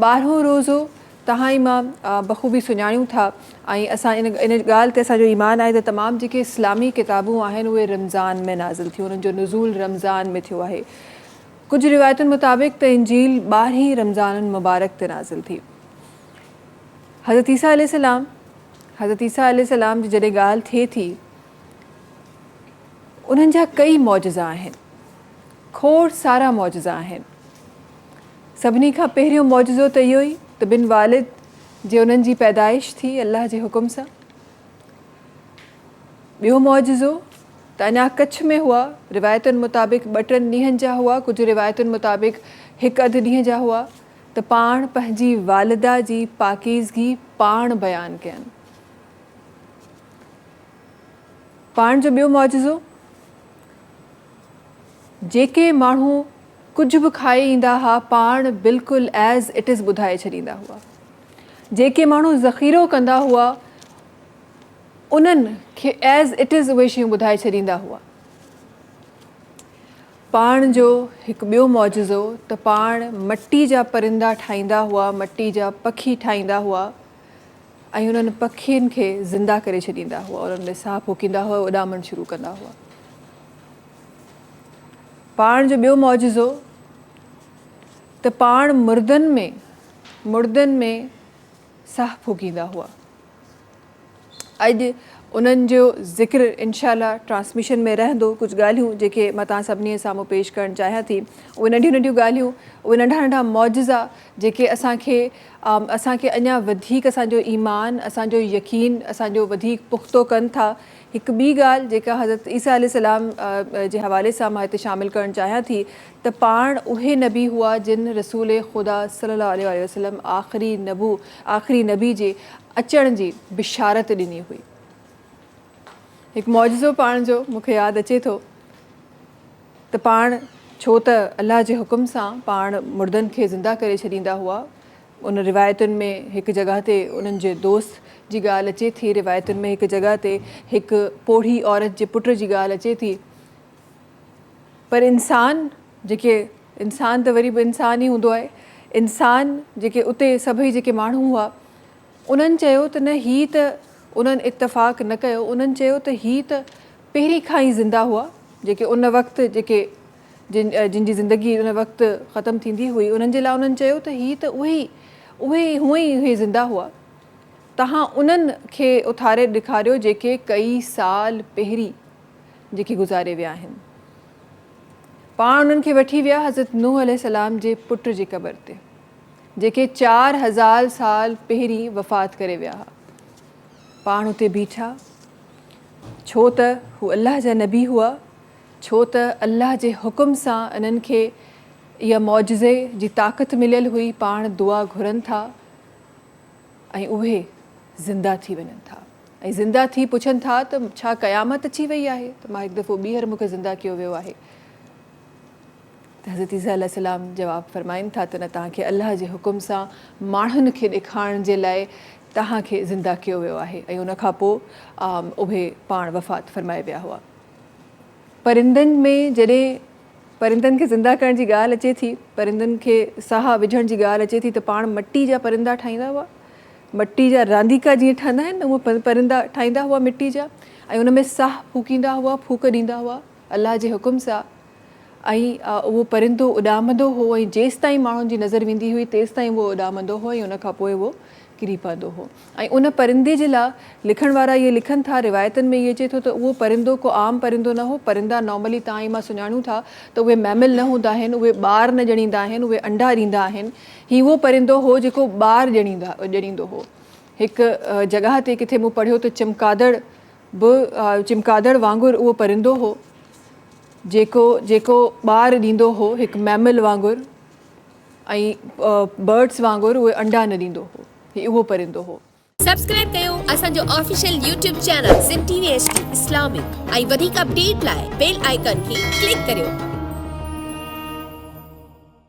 ٻارهون روزو توهان ۽ مان بخوبي سڃاڻيون ٿا ۽ اسان ان ان ڳالهه تي اسان جو ايمان آهي ته تمام جيڪي اسلامي ڪتابون آهن اهي رمضان ۾ نازل ٿيون انهن جو نزول رمضان ۾ ٿيو آهي. ڪجهه روايتن مطابق ته انجيل ٻارهين رمضان المبارڪ تي نازل ٿي. حضرت عيسيٰ عليه السلام حضرت عيسيٰ عليه السلام جي جڏهن ڳالهه ٿئي ٿي انهن جا ڪئي معجزا آهن کوڙ سارا معجزا آهن. سڀني کان پهريون معجزو ته اهو ئي ته بن والد جي انهن جي پيدائش ٿي الله جي حڪم سان. ٻيو معجزو ته اڃا ڪڇ ۾ هئا، روايتن مطابق ٻه ٽن ڏينهن جا هئا، ڪجهه روايتن مطابق هڪ اڌ ڏينهن جا هئا ته پاڻ پنهنجي والده جي پاڪيزگي پاڻ بيان ڪين. پاڻ جو ٻيو معجزو جيڪي ماڻهو ڪجهه به کائي ايندا ها پاڻ بلڪل ايز it از ٻڌائي ڇڏيندا هئا. جيڪي ماڻهو ذخيرو ڪندا هئا انهن کي ايز it از اهي شيون ٻڌائي ڇڏيندا هئا. پاڻ جو هڪ ٻيو معجزو ته پاڻ مٽي جا پرندا ٺاهيندا هئا، مٽي جا پکي ٺاهيندا هئا ۽ انهن پکين کي زنده ڪري ڇڏيندا هئا، انهن ۾ ساهه ڦوڪيندا هئا اڏامڻ شروع ڪندا هئا. پاڻ جو ٻيو معجزو ته پاڻ مردن ۾ مڙدن ۾ ساهه ڦوڪيندا هئا. اڄ انهن جو ذڪر انشاء الله ٽرانسميشن ۾ رهندو. ڪجهه ڳالهيون جيڪي مان توهان سڀني جي سامهون پيش ڪرڻ چاهيان ٿي اهي ننڍيون ننڍيون ڳالهيون اهي ننڍا ننڍا معجزا جيڪي اسان کي اسان کي اڃا وڌيڪ اسان جو ايمان اسان جو يقين اسان جو وڌيڪ پختو ڪن ٿا. هڪ ٻي ڳالهه جيڪا حضرت عيسيٰ عليه السلام جي حوالي سان مان هتي شامل ڪرڻ چاهيان ٿي ته پاڻ اهي نبي هئا جن رسول خدا صلي الله عليه واٰله وسلم آخري نبو آخري نبي جي اچڻ جي بشارت ڏني هئي. هڪ معجزو پاڻ جو مون کي ياد اچي ٿو ته پاڻ ڇو ته الله جي حڪم سان پاڻ مردن کي زنده ڪري ڇڏيندا هئا ان روايتن ۾ هڪ جڳهه تي انهن جي دوست جي ڳالهه اچي ٿي، روايتن ۾ هڪ جڳهه تي هڪ پوڙهي عورت جي پٽ جي ڳالهه اچي ٿي. پر انسان جيڪي انسان ته وري به انسان ئي هوندو آهي، انسان جيڪي اتي سڀئي جيڪي ماڻهو هئا انهن چيو ته نه هي ته انهن اتفاق نه ڪيو، انهن چيو ته هي ته پهرين کان ئي زنده هئا جيڪي ان وقت جيڪي جن جن جي زندگي ان وقت ختم ٿيندي هئي انهن جي لاء انهن چيو ته هي ته اهي ئي اهي ئي هونئن ئي اهي زنده هئا توهان انهن کي اٿاري ڏيکاريو جيڪي ڪئي سال پهرين جيڪي گذاري ويا آهن. پاڻ انهن کي وٺي ويا حضرت نوح عليه السلام جي پٽ جي قبر تي جيڪي 4000 سال پهرين وفات ڪري ويا ها. پاڻ اتي بيٺا ڇو ته هو الله جا نبي هئا ڇو ته الله جي حڪم سان انهن کي اها معجزي جي طاقت مليل هئي، پاڻ دعا گهرن ٿا ۽ اهي زنده ٿي وڃن ٿا ۽ زنده ٿي پڇن ٿا ته ڇا قيامت اچي وئي آهي ته مان هڪ دفعو ٻيهر مون کي زنده ڪيو ويو آهي ته حضرت عيسيٰ عليه السلام جواب فرمائن ٿا ته نه توهان کي الله جي حڪم سان ماڻهن کي ڏيکارڻ جي لاء توهان کي زنده ڪيو ويو آهي ۽ ان کان پوء اهي پاڻ وفات فرمائي ويا هئا. پرندن ۾ جڏهن پرندن کي زنده ڪرڻ جي ڳالهه اچي ٿي، پرندن کي ساهه وجهڻ جي ڳالهه اچي ٿي ته پاڻ مٽي جا پرندا ٺاهيندا هئا. مٽي جا رانديڪا جيئن ٺهندا آهن نه اهي پرندا ٺاهيندا هئا مٽي جا ۽ ان ۾ ساهه ڦوڪيندا هئا، ڦوڪ ڏيندا هئا الله جي حڪم سان ۽ اهو پرندو اڏامندو هو ۽ جيستائين ماڻهن جي نظر ويندي هئي تيستائين اهو اڏامندو هو ۽ ان کان پوء اهو ڪري پوندو هو ۽ ان پرندي جي لاء لکڻ وارا اهي لکن ٿا روايتن ۾ اهي اچي ٿو ته اهو پرندو ڪو عام پرندو نه هو پرندا نارملي تان ۽ مان سڃاڻون ٿا ته اهي ميمل نه هوندا آهن اهي ٻار نه ڄڻيندا آهن اهي انڊا ڏيندا آهن هي اهو پرندو هو جيڪو ٻار ڄڻيندا ڄڻيندو هو هڪ جڳهه تي ڪٿي مون پڙهيو ته چمڪادڙ به چمڪادڙ وانگر اهو پرندو هو جيڪو جيڪو ٻار ڏيندو هو هڪ ميمل وانگر ۽ برڊس وانگر اهي انڊا نه ڏيندو هو هي اهو پرندو هو. سبسڪرائب ڪيو اسان جو official YouTube channel Sindh T V H D Islamic ۽ وڌيڪ اپڊيٽ لاء بيل آئيڪان کي ڪلڪ ڪريو.